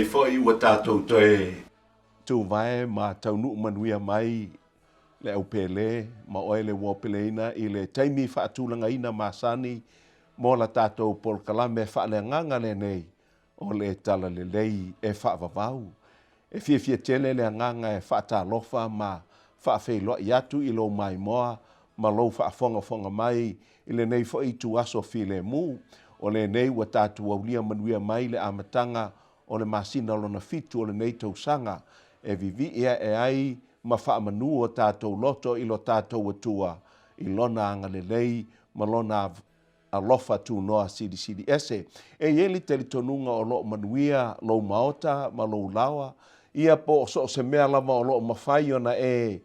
foi ua tatou toe tuvae ma taunuu manuia mai le au Pele ma oe le uaopeleina i le taimi faatulagaina masani mo la tatou polokalame faaleagaga lenei o le Talalelei e faavavau. E fiafia tele le agaga e faatalofa ma faafeiloai atu i lou maimoa ma lou faafogafoga mai i lenei foi ituaso filemu. O lenei ua tatou aulia manuia mai le amataga o le masina lona fitu o lenei tausaga, e vivii ae ai ma faamanu o tatou loto i lo tatou Atua i Lona agalelei ma Lona alofa tunoa silisili ese. E i ai le talitonuga o lo o manuia lou maota ma lou laoa, ia po o so o se mea lava o lo o mafai ona e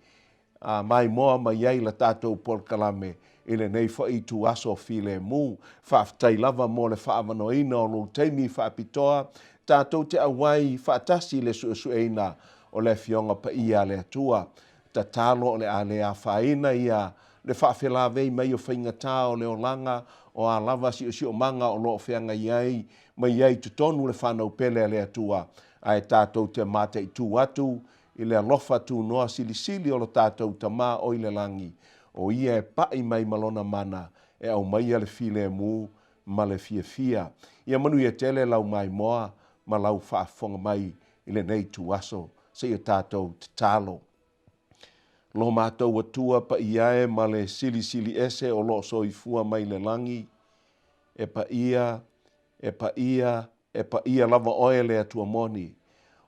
maimoa mai ai la tatou polokalame i lenei foi ituaso filemu. Faafetai lava mo le faaavanoaina o lou taimi faapitoa tatou te auai faatasi i le suesueina o le Afioga Paia a le Atua. Tatalo o le a le afaina ia le faafelavei mai o faigata o le olaga o a lava siosiomaga o lo o feagai ai ma i ai i totonu le fanau pele a le Atua, ae tatou te mataitu atu i le alofa tunoa silisili o lo tatou Tama o i le lagi, o Ia e paʻi mai ma Lona mana e aumaia le filemu ma le fiafia. Ia manuia tele lau maimoa ma lau faafofoga mai i lenei ituaso seia tatou tatalo. Lo matou Atua paia e ma le Silisili Ese o lo o soifua mai le lagi, e paia, e paia, e paia lava oe le Atua moni,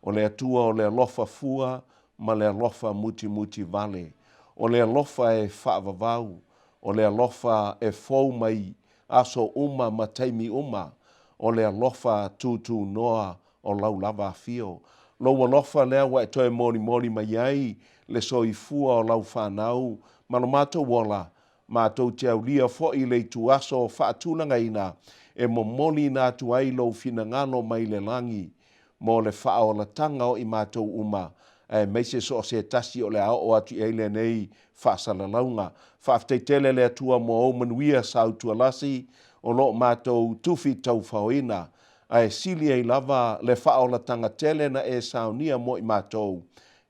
o le Atua o le alofa fua ma le alofa mutimuti vale, o le alofa e faavavau, o le alofa e fou mai aso uma ma taimi uma, o le alofa tutunoa o lau lava afio. Lou alofa lea ua e toe molimoli mai ai le soifua o lau fanau ma lo matou ola, matou te aulia foi le ituaso faatulagaina e momoliina atu ai lou finagalo mai le lagi mo le faaolataga o i matou uma, aemaise so o se tasi o le a oo atu i ai lenei faasalalauga. Faafetai tele le Atua mo ou manuia sautualasi o lo o matou tufi taufaoina, ae sili ai lava le faaolataga tele na e saunia mo i matou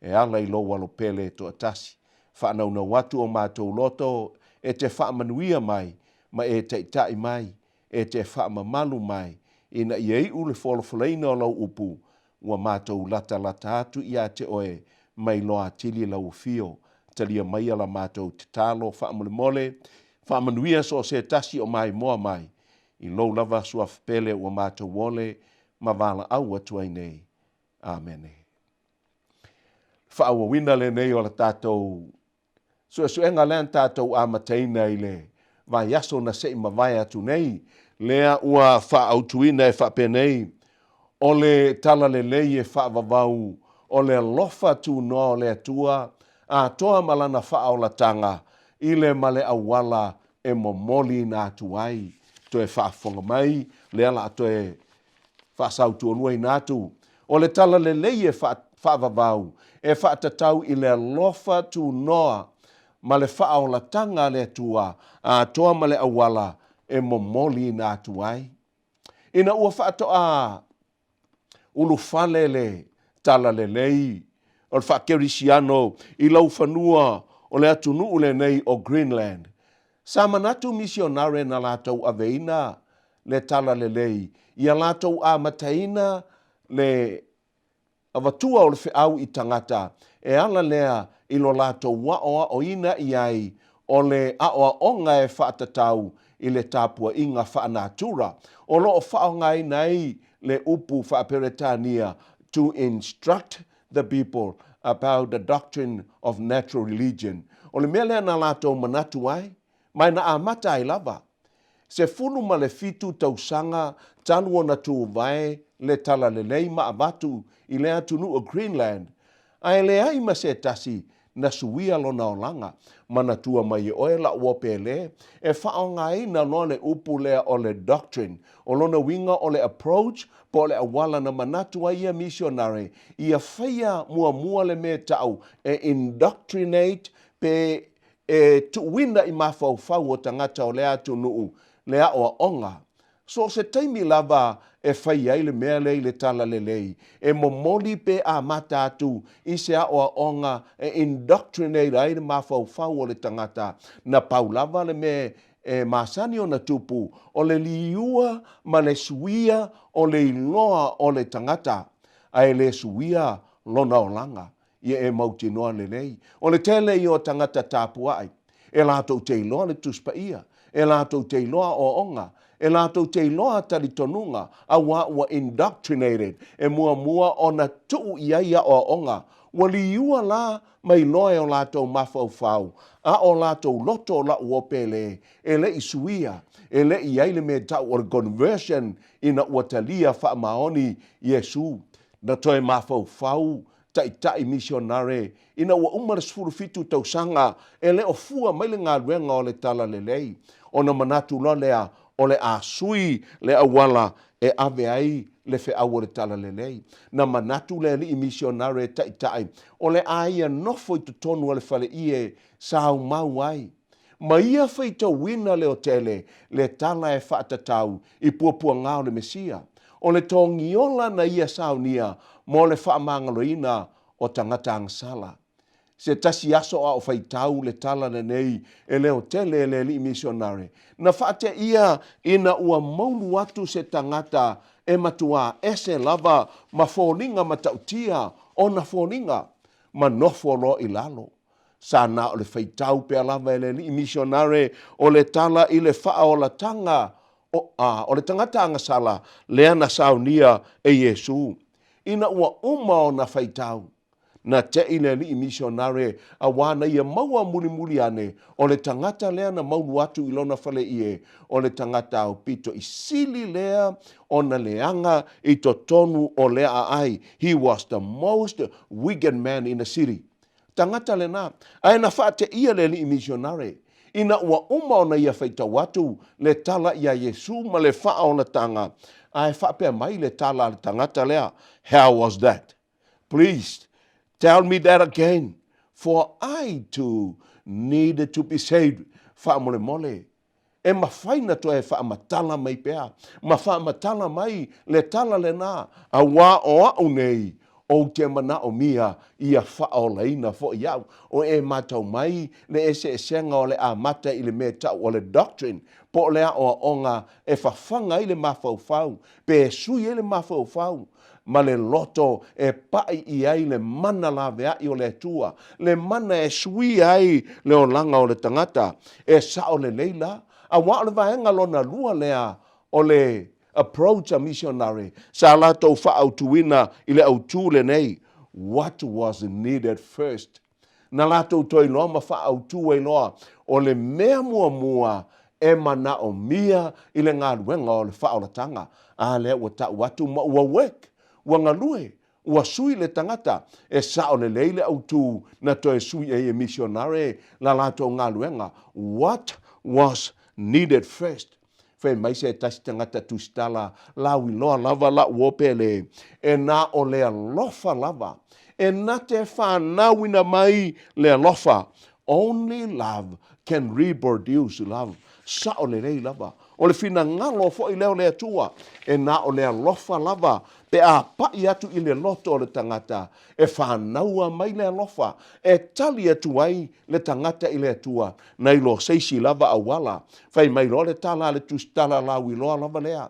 e ala i lou alo pele e toatasi. Faanaunau atu o matou loto e te faamanuia mai ma e taitai mai, e te faamamalu mai, ina ia iu le folafolaina o lau upu, ua matou latalata atu ia te oe mai loa atili lau afio. Talia maia la matou tatalo faamolemole, faamanuia so o se tasi o maimoa mai, i lou lava suafa pele ua matou ole ma valaau atu ai nei. Amene. Faaauauina lenei o la tatou suesuega lea na tatou amataina i le vaiaso na se i mavae atu nei, lea ua faaautuina e faapenei, O le talalelei e faavavau o le alofa tunoa o le Atua atoa ma lana faaolataga i le ma le auala e momoliina atu ai. Toe faafofoga mai, lea la a toe faasautualuaina atu, o le talalelei e faavavau e faatatau i le alofa tunoa ma le faaolataga a le Atua atoa ma le auala e momoliina atu ai. Ina ua faatoa ulufale le talalelei o le faakerisiano i laufanua o le atunuu lenei o Greenland, sa manatu misionare na latou aveina le talalelei ia latou amataina le avatua o le feau i tagata e ala lea i lo latou aoaoina i ai o le aoaoga e faatatau i le tapuaiga faanatura o lo o faaaogaina ai le upu faa-Peretania to instruct the people about the doctrine of natural religion. O le mea lea na latou manatu ai, ma e na amata ai lava. 17 tausaga talu ona tuvae le talalelei ma avatu i le atunuu o Greenland, ae leai ma se tasi na suia lona olaga. Manatua mai e oe la'u opele, e faaaogaina loa le upu lea o le doctrine, o lona uiga o le approach po o le auala na manatu ai ia misionare ia faia muamua le mea e ta'u e indoctrinate pe e tuuina i mafaufau o tagata o lea atunuu le aoaoga. So o se taimi lava e fai ai le mea lea i le talalelei, e momoli pe amata atu i se aoaoga e indoctrinate ai le mafaufau o le tagata, na pau lava le mea e masani ona tupu, o le liua ma le suia o le iloa o le tagata, ae le suia lona olaga. Ia e mautinoa lelei, o le tele ia o tagata tapuai, e latou te iloa le Tusi Paia, e latou te iloa aoaoga, e latou te iloa talitonuga, auā ua indoctrinated, e muamua ona tuu i ai aoaoga. Ua liua la ma iloa e o latou mafaufau a o latou loto o la'u uo pele, e le i suia, e le i i ai le mea e ta'u o le conversion ina ua talia faamaoni Iesu. Na toe mafaufau taitai misionare ina ua uma le 17 tausaga e le o fua mai le galuega o le Talalelei, ona manatu loa lea o le a sui le auala e ave ai le feau o le Talalelei. Na manatu le alii misionare taitai o le a ia nofo i totonu o le faleie saumau ai ma ia faitauina leotele le tala e faatatau i puapuaga o le Mesia, o le togiola na ia saunia mo le faamagaloina o tagata agasala. Se tasi aso a o faitau le tala lenei e leotele e le alii misionare, na faateia ina ua moulu atu se tagata e matuā ese lava ma foliga matautia ona foliga, ma nofo loa i lalo. Sa na o le faitau pea lava e le alii misionare o le tala i le faaolataga o, a, o le tagata agasala lea na saunia e Iesu. Ina ua uma ona faitau, na te'i le alii misionare auā na ia maua mulimuli ane o le tagata lea na maulu atu i lona faleie, o le tagata aupito i sili lea ona leaga i totonu o lea aai, he was the most wicked man in the city. Tagata lena, ae na faateia le alii misionare, ina ua uma ona ia faitau atu le tala iā Iesu ma le faaolataga, ae faapea mai le tala a le tagata lea, How was that? Please tell me that again, for I too need to be saved. Faamolemole, E mafai na toe faamatala mai pea ma faamatala mai le tala lena, auā o a'u nei ou te manaʻomia ia faaolaina foʻi iaʻu. O e matau mai le eseesega o le amata i le mea e ta'u o le doctrine, po o le aoaoga e fafaga ai le mafaufau, pe e sui ai le mafaufau, ma le loto e paʻi i ai le mana laveaʻi o le Atua, le mana e suia ai le olaga o le tagata. E sao lelei la, auā o le vaega lona lua lea o le approach a misionare sa latou faaautuina i le autū lenei, What was needed first? Na latou toe iloa ma faaautu ai loa o le mea muamua e manaomia i le galuega o le faaolataga, a lea ua tau atu ma ua work, ua galue, ua sui le tagata, e sao lelei le autū na toe sui ai e misionare la latou galuega, what was needed first? Fai mai se tasi tagata tusitala, Lauiloa lava la'u uo pele, e na o le alofa lava, e na te fanauina mai le alofa. Only love can reproduce love. Sa'o lelei lava. O le finagalo foi lea o le Atua, e na o le alofa lava pe a pa'i atu i le loto o le tagata, e fanaua mai le alofa, e tali atu ai le tagata i le Atua, nai lo se isi lava auala. Fai mai loa le tala a le tusitala lauiloa lava lea,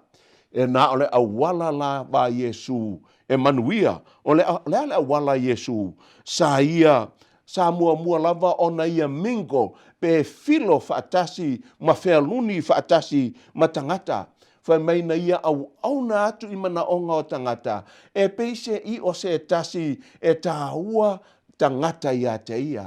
E na o le auala lava a Iesū e manuia. O le, o le a le auala a Iesū? Sa ia, sa muamua lava ona ia mingle, pe filo faatasi ma fealuni faatasi ma tagata. Fai mai na ia auauna atu i manaoga o tagata, e pei se ʻiʻo se tasi e tāua tagata iā te ia.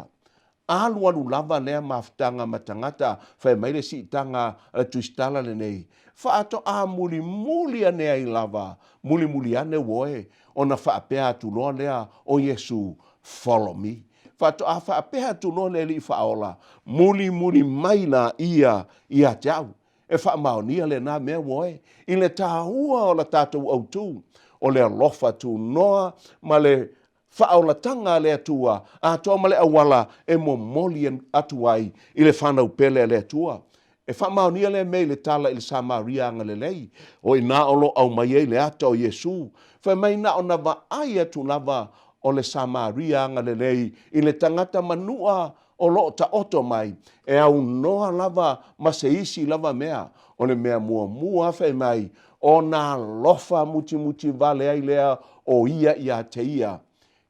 Alualu lava lea mafutaga ma tagata, fai mai le siitaga a le tusitala lenei, Faatoa mulimuli ane ai lava, mulimuli ane uoe, ona faapea atu loa lea o Iesu, Follow me. Faatoa faapea atu loa le Alii Faaola, Mulimuli mai la ia ia te au. E faamaonia lena mea uoe i le tāua o la tatou autū, o le alofa tunoa ma le faaolataga a le Atua, atoa ma le auala e momoli atu ai i le fanau pele a le Atua. E faamaonia lea mea i le tala i le Samaria agalelei, o i ina o lo o aumai ai le ata o Iesu. Fai mai na ona vaai atu lava o le Samaria agalelei i le tagata manua o lo o taoto mai, e aunoa lava ma se isi lava mea. O le mea muamua fai mai, ona alofa mutimuti vale ai lea o ia ia te ia.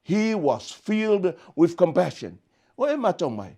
He was filled with compassion. Ua e matau mai,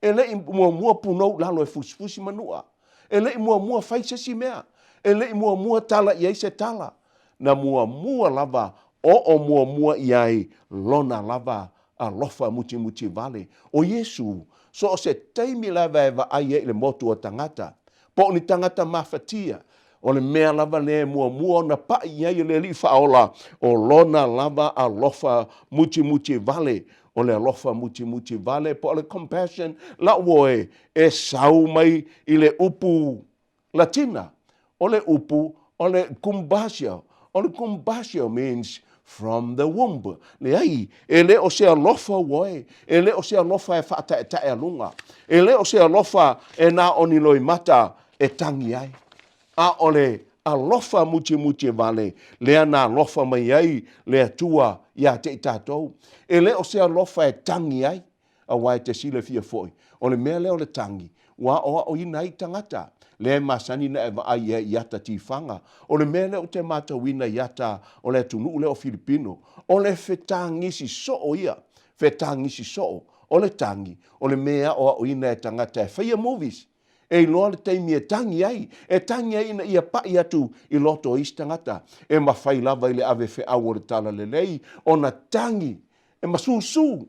e le i muamua punou i lalo e fusifusi manua. E le i muamua fai se isi mea. E le i muamua tala i ai se tala. Na muamua lava oo muamua i ai lona lava alofa mutimuti vale. ʻO Iesū, so o se taimi lava e vaai ai i le motu o tagata, po o ni tagata mafatia, o le mea lava lea e muamua ona paʻi i ai e le Alii Faaola, o lona lava alofa mutimuti vale. O le alofa mutimuti vale po o le compassion lau oe e sau mai i le upu Latina, o le upu o le cumbasio. O le cumbasio means from the womb. Leai, e le o se alofa uoe, e le o se alofa e faataetaealuga, e le o se alofa e na o ni loimata e tagi ai, a o le alofa mutimuti vale lea na alofa mai ai le Atua ia te i tatou. E le o se alofa e tagi ai, Aua e te silafia foi, o le mea lea o le tagi, ua aoaoina ai tagata, lea e masani ona e vaai i ai i ata tifaga. O le mea lea ou te matauina i ata o le atunuu lea o Filipino, o le fetagisi soo ia, fetagisi soo. O le tagi, o le mea e aoaoina e tagata e faia movies, e iloa le taimi e tagi ai, e tagi ai ina ia pai atu i loto o isi tagata. E mafai lava i le ave feau o le Talalelei ona tagi e masusu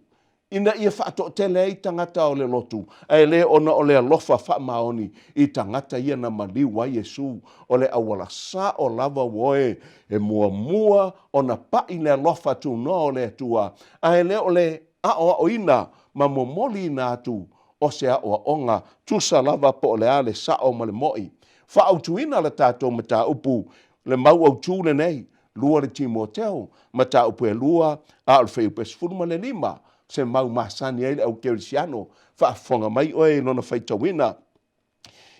ina ia faatoatele ai tagata o le lotu, ae le ona o le alofa faamaoni i tagata ia na maliu ai Iesu. O le auala sao lava uoe e muamua ona paʻi le alofa tunoa o le Atua, ae le o le aoaoina ma momoliina atu o se aoaoga tusa lava po o le a le sao ma le moʻi. Faaautuina le tatou mataupu le mau autu lenei, 2 le Timoteo, mataupu e 2, a o le fuaiupu e 15, se mau masani ai le au kerisiano. Faafofoga mai oe i lona faitauina.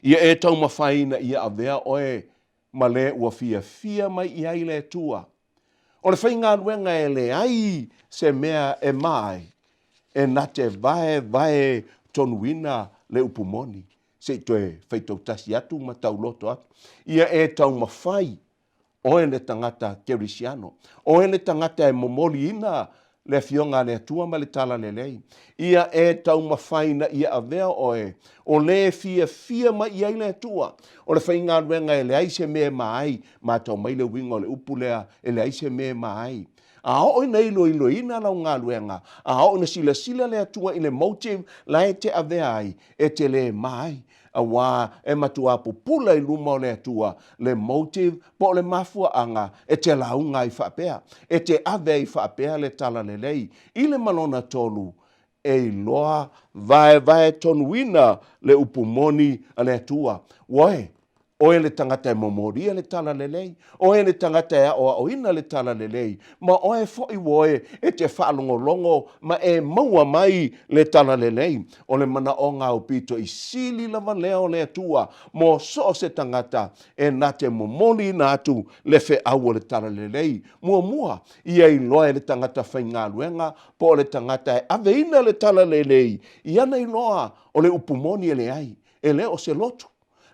Ia e taumafai ina ia avea oe ma le ua fiafia mai i ai le Atua. O le faigaluega e leai se mea e ma ai, e na te vaevae tonuina le upu moni. Se i toe faitau tasi atu ma tauloto atu. Ia e taumafai oe le tagata kerisiano, oe le tagata e momoliina le Afioga a le Atua ma le Talalelei, ia e taumafai ina ia avea oe o le e fiafia mai i ai le Atua. O le faigaluega e leai se mea e ma ai, matau mai le uiga o le upu lea, e leai se mea e ma ai. A oo ina iloiloina lau galuega, a oo ina silasila le Atua i le motive la e te avea ai, e te le ma ai, aua e matuā pupula i luma o le Atua le motive po o le mafuaaga e te lauga ai faapea, e te ave ai faapea le Talalelei i le malona tolu, e iloa vaevaetonuina le upu moni a le Atua. Uae, oe le tagata e momolia le Talalelei, oe le tagata e aoaoina le Talalelei, ma oe foi uoe e te faalogologo ma e maua mai le Talalelei. O le manaoga aupito i sili lava lea o le Atua mo so o se tagata e na te momoliina atu le feau o le Talalelei. Muamua, ia iloa e le tagata faigaluega po o le tagata e aveina le Talalelei i ana iloa o le upu moni e leai, e le o se lotu.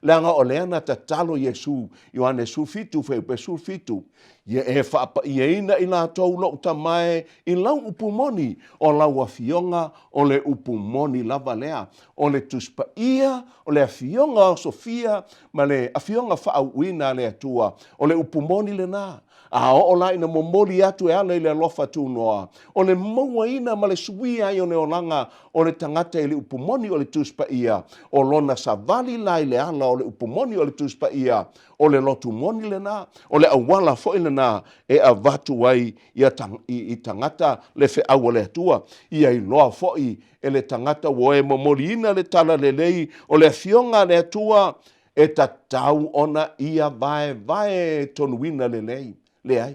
Leaga o lea na tatalo Iesu, Ioane 17, fuaiupu e 17, Ia e faapaiaina i latou lou Tama e i lau upu moni, o lau Afioga o le upu moni lava lea. O le Tusi Paia, o le Afioga osofia ma le Afioga faauuina a le Atua, o le upu moni lena. A oo la ina momoli atu e ala i le alofa tunoa, o le mauaina ma le suia ai o le olaga o le tagata i le upu moni o le Tusi Paia, o lona savali la i le ala o le upu moni o le Tusi Paia, o le lotu moni lena, o le auala foi lena e avatu ai i tagata le feau a le Atua. Ia iloa foi e le tagata ua e momoliina le talalelei o le Afioga a le Atua, e tatau ona ia vaevae tonuina lelei. Leai,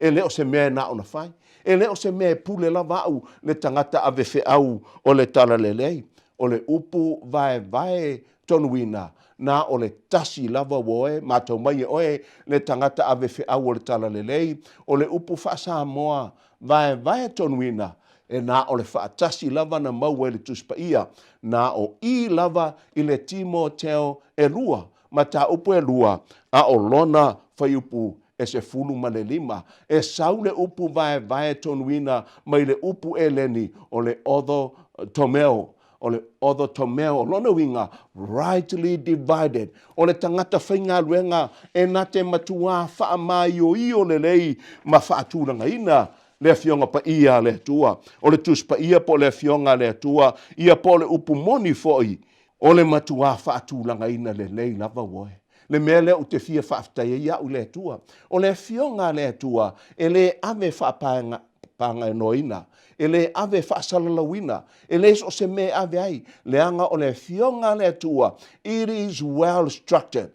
e le o se mea e na ona fai. E le o se mea e pule lava au le tagata ave feau o le talalelei. O le upu vaevae tonuina, na o le tasi lava ua oe, matau mai e oe le tagata ave feau o le Talalelei, o le upu faa-Samoa vaevae tonuina, e na o le faatasi lava na maua i le Tusi Paia, na o i lava i le Timoteo e lua, mataupu e lua, a o lona fuaiupu e 15. E sau le upu vaevae tonuina mai le upu Eleni o le odho tomeo, o le odho tomeo, o lona uiga, rightly divided, o le tagata faigaluega e na te matuā faamaioio lelei ma faatulagaina le Afioga Paia a le Atua. O le Tusi Paia po o le Afioga a le Atua, ia po o le upu moni foi, o le matuā faatulagaina lelei lava uoe. Le mea lea ou te fia faafetai ai au i le Atua, o le Afioga a le Atua e le ave faapagaoinoina, e le ave faasalalauina, e le so o se mea e ave ai, leaga o le Afioga a le Atua, it is well structured.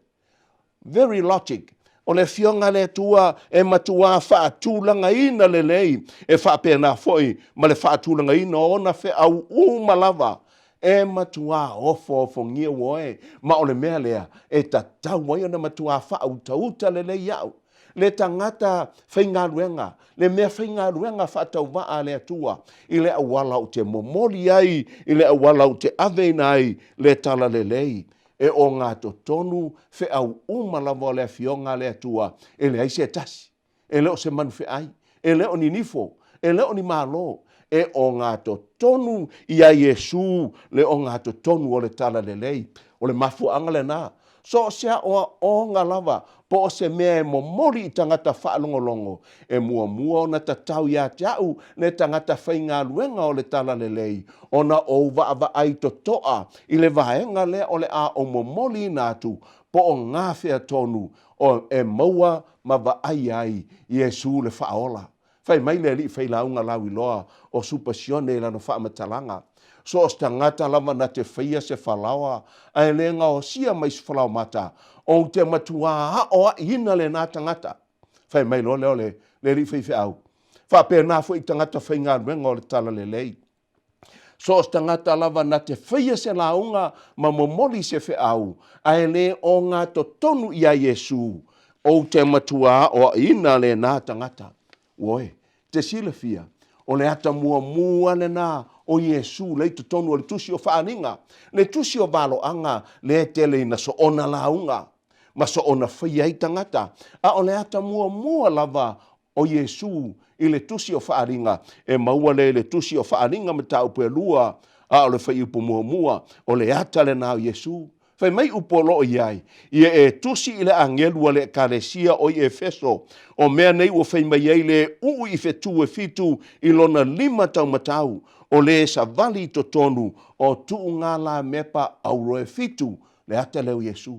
Very logic. O le Afioga a le Atua e matuā faatulagaina lelei, e faapena foi ma le faatulagaina o ona feau uma lava, e matuā ofoofogia uoe, ma o le mea lea e tatau ai ona matuā faautauta lelei au, le tagata faigaluega, le mea faigaluega faatauvaa a le Atua, i le auala ou te momoli ai, i le auala ou te aveina ai le talalelei. E ogatotonu feau uma lava o le Afioga a le Atua, e leai se tasi, e le o se manufeai, e le o ni nifo, e le o ni malo, e ogatotonu iā Iesū le ogatotonu o le Talalelei. O le mafuaaga lena, so o se aoaoga lava po o se mea e momoli i tagata faalogologo, e muamua ona tatau ia te au le tagata faigaluega o le Talalelei ona ou vaavaai totoa i le vaega lea o le a ou momoliina atu po o gafea tonu o e maua ma vaai ai Iesū le Faaola. Fai mai le alii failauga lauiloa o Supa Sione i lana faamatalaga, So o se tagata lava na te faia se falaoa ae le gaosia mai se falaomata, ou te matuā aoaʻiina lenā tagata. Fai mai loa lea o le alii faifeau, Faapena foi i tagata faigaluega o le Talalelei. So o se tagata lava na te faia se lauga ma momoli se feau, ae le ogatotonu iā Iesū, ou te matuā aoaʻiina lenā tagata. Uoe, te silafia, o le ata muamua lenā o Iesū lea i totonu o le Tusi o Faaaliga, le Tusi o Valoaga lea e tele ina soona lauga ma soona faia ai tagata, a o le ata muamua lava o Iesū i le Tusi o Faaaliga, e maua lea i le Tusi o Faaaliga mataupu e lua, a o le fuaiupu muamua, o le ata lenā o Iesū. Fai mai upu o lo o i ai, Ia e tusi i le agelu a le Ekalesia o i Efeso, o mea nei ua fai mai ai le uu i fetū e fitu i lona lima taumatau, o le e savali i totonu o tuugalamepa auro e fitu, le ata lea o Iesū.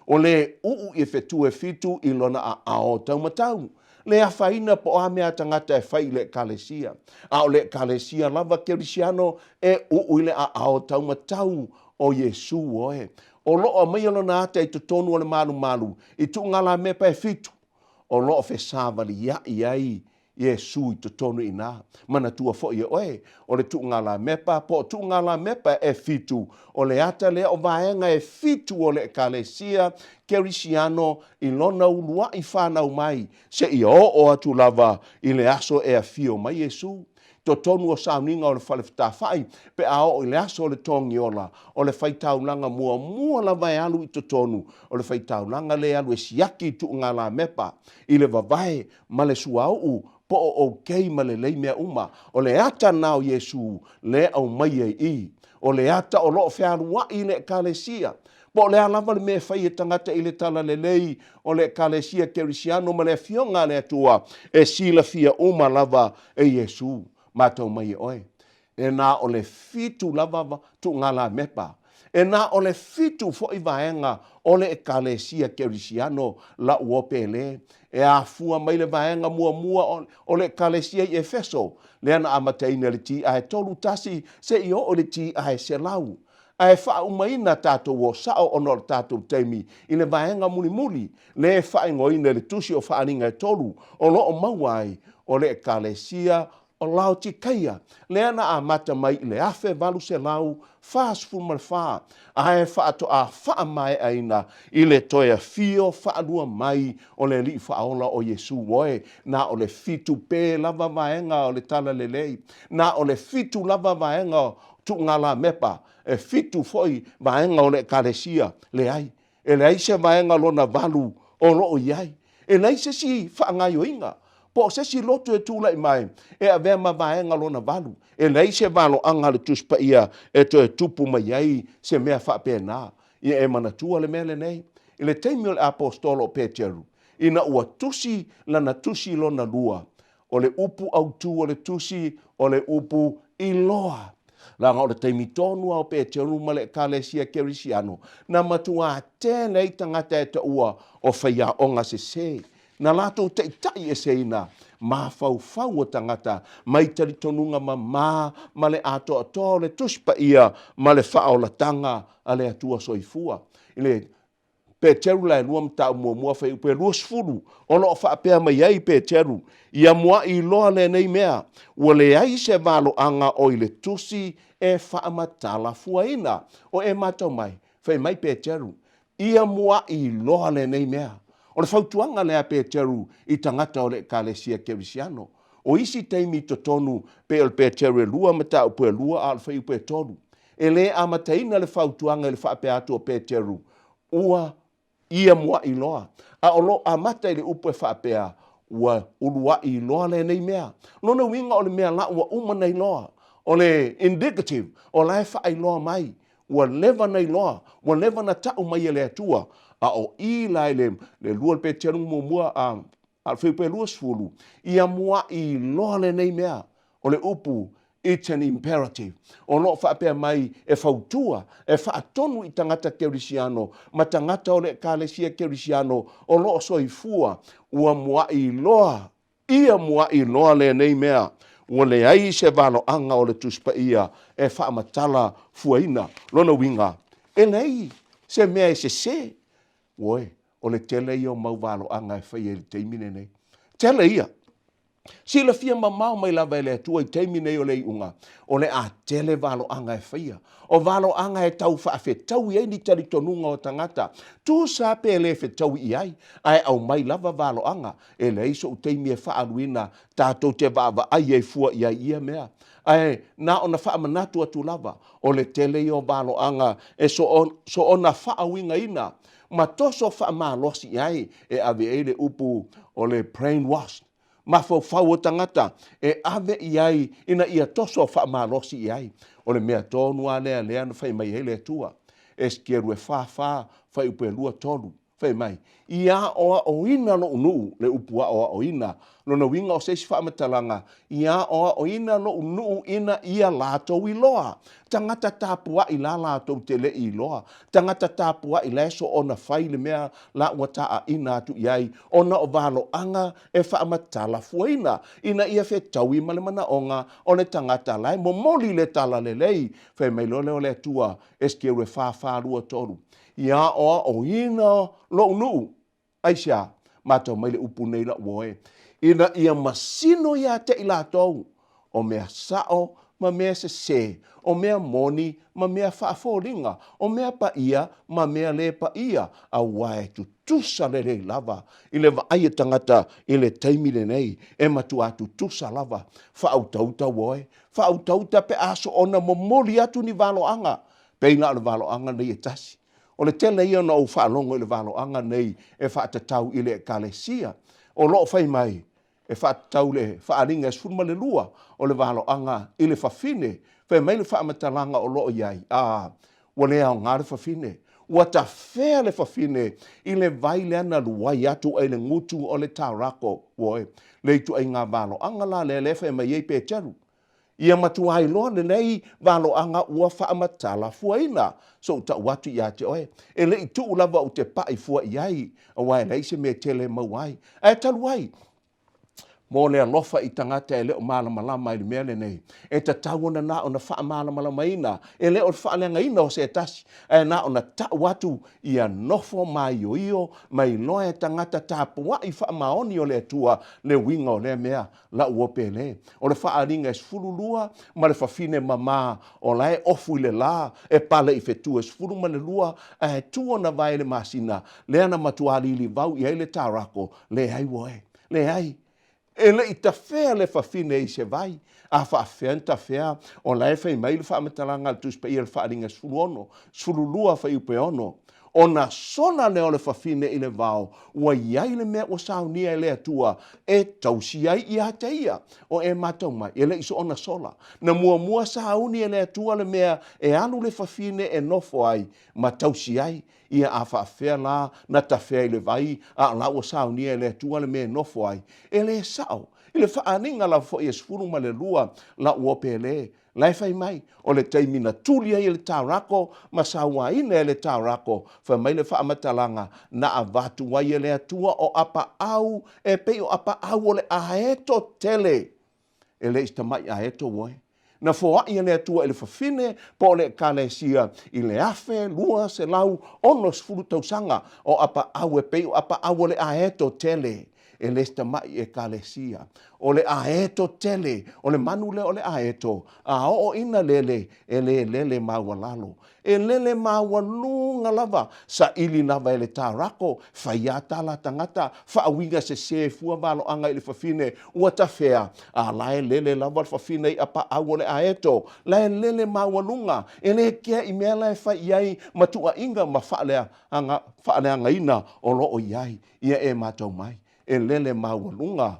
O le uu i fetū e fitu i lona aao taumatau. Le afaina po o a mea a tagata e fai i le Ekalesia. A o le Ekalesia lava Kerisiano e uu i le aao taumatau o Iesū oe. O lo o aumaia lona ata i totonu o le malumalu i tuugalamepa e fitu, o lo o fesavaliaʻi ai Iesū i totonu i inā. Manatua foi e oe, o le tuugalamepa po o tuugalamepa e fitu, o le ata lea o vaega e fitu o le Ekalesia Kerisiano i lona uluaʻi fanau mai seia oo atu lava i le aso e afio mai Iesū. Totonu o sauniga o le fale fetafaʻi pe a oo i le aso o le togiola, o le faitaulaga muamua lava e alu i totonu, o le faitaulaga lea e alu e siaki i tuugalamepa, i le vavae ma le suauu po o okay ma lelei mea uma. O le ata na o Iesū lea e aumaia i i. O le ata o lo o fealuaʻi i le Ekalesia. Po o le a lava le mea e fai e tagata i le Talalelei o le Ekalesia Kerisiano ma le Afioga a le Atua, e silafia uma lava e Iesū. Matau mai e oe, e na o le fitu lava tuugalamepa, e na o le fitu foi vaega o le Ekalesia Kerisiano la'u o Pele, e afua mai le vaega muamua o le Ekalesia i Efeso, lea na amataina i le T.I. 31 seia oo i le T.I. 100. Ae faaumaina tatou o sao ona o le tatou taimi i le vaega mulimuli lea e faaigoaina i le Tusi o Faaaliga e tolu o lo o maua ai o le Ekalesia. o Laotikaia, lea na amata mai i le 1844, ae faatoa faamaeaina i le toe afio faalua mai o le Alii Faaola o Iesu oe, na o le fitu pē lava vaega o le Talalelei, na o le fitu lava vaega o tuugalamepa, e fitu foi vaega o le Ekalesia. Leai, e leai se vaega lona valu o lo o i ai. E leai se isi faagaoioiga po o se isi lotu e tulai mai e avea ma vaega lona valu. E leai se valoaga a le Tusi Paia e toe tupu mai ai se mea faapena. Ia e manatua le mea lenei, i le taimi o le Aposetolo o Peteru, ina ua tusi lana tusi lona lua, O le upu autu o le tusi, o le upu iloa. Leaga o le taimi tonu lava o Peteru ma le Ekalesia Kerisiano, na matuā tele ai tagata e taua o faiaoga sese, na latou taitai eseina mafaufau o tagata mai talitonuga mamā ma le atoatoa o le Tusi Paia ma le faaolataga a le Atua Soifua. I le Peteru laelua mataupu muamua fuaiupu e 20, o lo o faapea mai ai Peteru, Ia muaʻi loa lenei mea, ua leai se valoaga o i le tusi e faamatalafuaina. O e matau mai, fai mai Peteru, Ia muaʻi loa lenei mea. O le fautuaga lea a Peteru i tagata o le Ekalesia Kerisiano. O isi taimi i totonu pei o le Peteru e lua mataupu e lua a o le fuaiupu e tolu. E le amataina le fautuaga i le faapea atu o Peteru, Ua ia muaʻi loa, a o lo o amata i le upu e faapea, Ua uluaʻi loa lenei mea. Lona uiga o le mea la ua uma na iloa, o le indicative, o la e faailoa mai, ua leva na iloa, ua leva na tau mai e le Atua. A o i la i le lua o le Peteru muamua, a A o le fuaiupu e 20, ia muaʻi loa lenei mea, o le upu it's an imperative, o lo o faapea mai e fautua, e faatonu i tagata kerisiano ma tagata o le Ekalesia Kerisiano o lo o soifua, ua muaʻi loa, ia muaʻi loa lenei mea, ua leai se valoaga o le Tusi Paia e faamatala fuaina. Lona uiga, e leai se mea e sese Oi, o le tele ia o mau valoaga e faia i le taimi lenei. Tele ia. Silafia mamao mai lava e le Atua i taimi nei o le iuga, o le a tele valoaga e faia. O valoaga e tau faafetaui ai ni talitonuga o tagata, tusa pe le fetaui i ai, ae aumai lava valoaga. E leai so'u taimi e faaaluina tatou te vaavaai ai fua i ai i ia mea. Ae na ona faamanatu atu lava, o le tele ia o valoaga e soona faauigaina ma toso faamalosi i ai e ave ai le upu o le brain wash, mafaufau o tagata e ave i ai ina ia toso faamalosi i ai. O le mea tonu lava lea lea na fai mai ai le Atua. Esekielu e 44, fuaiupu e 2, 3. Fai mai, Ia aoaoina lou nuu, le upu aoaoina, lona uiga o se isi faamatalaga, ia aoaoina lou nuu ina ia latou iloa. Tagata tapuai la latou te le i iloa, tagata tapuai la e soona fai le mea la ua taaina atu i ai, ona o valoaga e faamatalafuaina, ina ia fetaui ma le manaoga o le tagata la e momoli le talalelei. Fai mai loa lea o le Atua, Esekielu e 4, 4, 2, 3. Ia aoaoina lou nuu. Aisea? Matau mai le upu nei lau oe, ina ia masino ia te i latou, o mea sao ma mea sesē, o mea moni ma mea faafoliga, o mea paia ma mea lē paia, auā e tutusa lelei lava i le vaai a tagata i le taimi lenei, e matuā tutusa lava. Faautauta oe, faautauta pe a soona momoli atu ni valoaga Pei la o le valoaga nei e tasi. O le tele ia ona ou faalogo i le valoaga nei e faatatau i le Ekalesia. O lo o fai mai e faatatau le faaaliga e 12 o le valoaga i le fafine. Fai mai le faamatalaga o lo o i ai, a, ua le aoga le fafine. Ua tafea le fafine i le vai lea na luai atu ai le gutu o le tarako. Oi, le ituaiga valoaga la lea lea e fai mai ai Peteru. Ia matuā iloa lenei valoaga ua faamatalafuaina. Sou tau atu ia te oe, e le i tuu lava ou te paʻi fua i ai, aua e leai se mea tele e maua ai. Ae talu ai, Mo le alofa i tagata e le o malamalama i le mea lenei, e tatau ona na ona faamalamalamaina, e le o le faaleagaina o se tasi, ae na ona tau atu ia nofo maioio ma iloa e tagata tapuai faamaoni o le Atua le uiga o lea mea lau ope le. O le faaaliga e 12 ma le fafine mama o la e ofu i le la e pale i fetu e 12 ae tu ona vae i le masina lea na matua lilivau i ai le tarako, leai uoe. Leai, e le i tafea le fafine i se vai. A faafefea ona tafea? O la e fai mai le faamatalaga a le Tusi Paia i le Faaaliga 16, 12 fuaiupu e 6, Ona sola lea o le fafine i le vao, ua i ai le mea ua saunia e le Atua e tausi ai ia te ia. O e matau mai, e le i soona sola. Na muamua sauni e le Atua le mea e alu le fafine e nofo ai ma tausi ai Ia a faafefea la na tafea i le vai, a o la ua saunia e le Atua le mea e nofo ai? E le sao. I le faaaliga lava foi e 12 lau ope le, la e fai mai, o le taimi na tuli ai e le taurako ma sauaina e le taurako, fai mai le faamatalaga, na avatu ai e le Atua o apaau e pei o apaau o le aeto tele. E le i se tamai aeto oe. Na foai e le Atua i le fafine po o le Ekalesia i le 1260 tausaga o apaau e pei o apaau o le aeto tele. E le se tamai Ekalesia. O le aeto tele, o le manu lea o le aeto, a oo ina lele, e le lele maualalo. E lele maualuga lava, saili lava e le tarako, fai a tala a tagata, faauiga sese fua valoaga i le fafine ua tafea, a la e lele lava le fafine i apaau o le aeto, la e lele maualuga, e le kea i mea la e fai i ai ma tuuaiga ma faaleagaina o lo o i ai. Ia e matau mai, e lele maualuga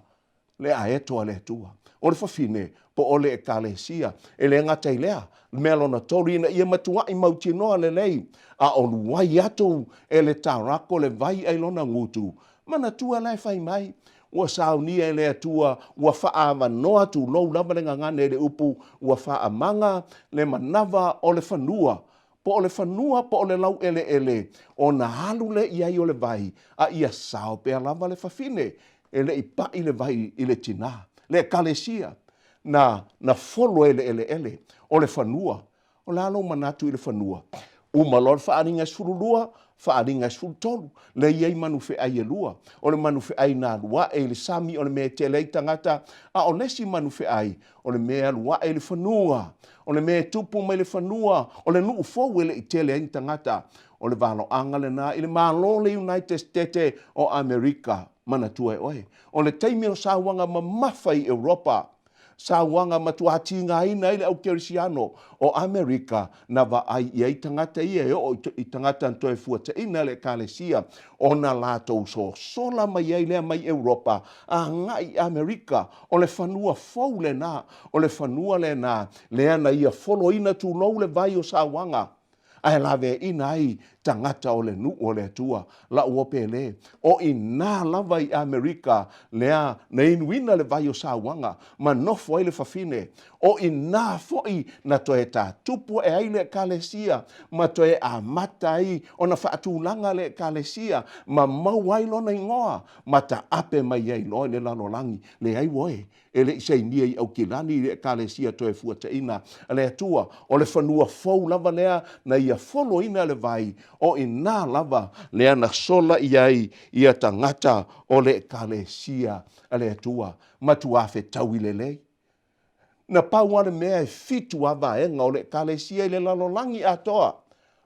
le aeto a le Atua. O le fafine, po o le Ekalesia. E le gata i lea, mea lona tolu, ina ia matuai mautinoa lelei, a o luai atu e le tarako le vai ai lona gutu, manatua la e fai mai, ua saunia e le Atua, ua faaavanoa tulou lava le gagana i le upu, ua faaamaga le manava o le fanua po o le fanua po o le laueleele, ona alu lea i ai o le vai, a ia sao pea lava le fafine, e le i pai le vai i le tinā. Le Ekalesia, na, na folo e le eleele, o le fanua. O le a lou manatu i le fanua? Uma loa le faaaliga e 12, faaaliga e 13, lea e i ai manufeai e lua. O le manufeai na alu ae i le sami o le mea e tele ai tagata, a o le isi manufeai, o le mea e alu ae i le fanua, o le mea e tupu mai le fanua, o le nuu fou e le i tele ai ni tagata. O le valoaga lena i le Malo o le United State o Amerika. Manatua e oe, o le taimi o sauaga mamafa i Europa, sauaga matuā tigaina ai le au kerisiano o Amerika na vaai i ai tagata ia e oo i tagata na toe fuataina e le Ekalesia ona latou sosola mai ai lea mai Europa agai i Amerika. O le fanua fou lena, o le fanua lena lea na ia foloina tulou le vai o sauaga ae laveaina ai tagata o le nuu o le Atua. Lau ope le, o i nā lava i Amerika lea na inuina le vai o sauaga ma nofo ai le fafine, o i nā foi na toe tātupu ae ai le Ekalesia ma toe amata ai ona faatulaga le Ekalesia ma maua ai lona igoa ma taape mai ai loa i le lalolagi. Leai oe, e le i sainia i Aukilani i le Ekalesia Toefuataina a le Atua, o le fanua fou lava lea na ia foloina le vai, o i nā lava lea na sola i ai ia tagata o le Ekalesia a le Atua. Matuā fetaui lelei. Na pau lava le mea e fitu lava vaega o le Ekalesia i le lalolagi atoa,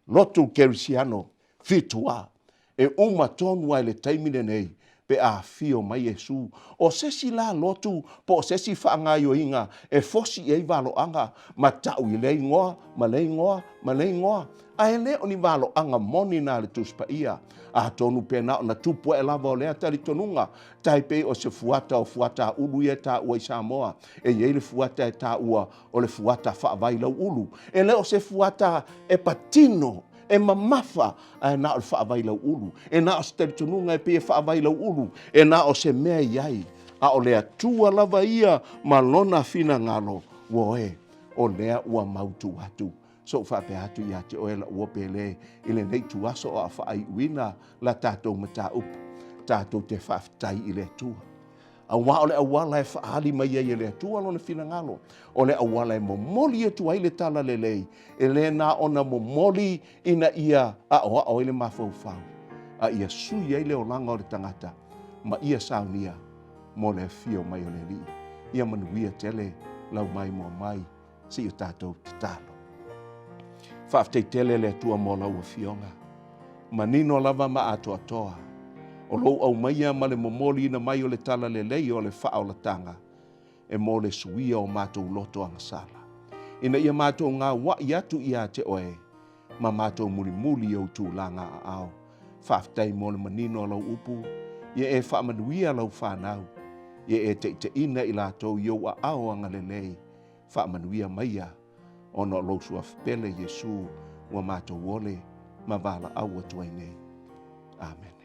lotu kerisiano, fitu lava. E uma tonu lava i le taimi lenei pe a afio mai Iesu. O se isi la lotu po o se isi faagaoioiga e fosi i ai valoaga ma tau i lea igoa ma lea igoa ma lea igoa, ae le o ni valoaga moni na a le Tusi Paia. Atonu pe na ona tupu ae lava o lea talitonuga, tai pei o se fuata o fuata ulu ia e taua i Samoa. E i ai le fuata e taua o le fuata faavai lauulu. E le o se fuata e patino, e mamafa, ae na o le faavai lauulu. E na o se talitonuga e pei e faavai lauulu, e na o se mea i ai, a o le Atua lava ia ma Lona finagalo, uoe, o lea ua mautu atu. Sou faapea atu ia te oe lau pele i lenei ituaso o a faaiuina la tatou mataupu, tatou te faafetai i le Atua. Auā o le auala e faaali mai ai e le Atua Lona finagalo, o le auala e momoli atu ai le talalelei, e le na ona momoli ina ia aoao ai le mafaufau, a ia sui ai le olaga o le tagata ma ia saunia mo le afio mai o le Alii. Ia manuia tele lau maimoa mai se i o tatou tatalo. Faafetai tele le Atua mo lau Afioga. Manino lava ma atoatoa o lou aumaia ma le momoliina mai o le talalelei o le faaolataga e mo le suia o matou loto agasala, ina ia matou gaua'i atu ia te oe ma matou mulimuli i ou tulaga aao. Faafetai mo le manino o lau upu, ia e faamanuia lau fanau, ia e taitaiina i latou i ou aao agalelei, faamanuia maia ona o lou Suafa pele Iesu ua matou ole ma valaau atu ai nei. Amene.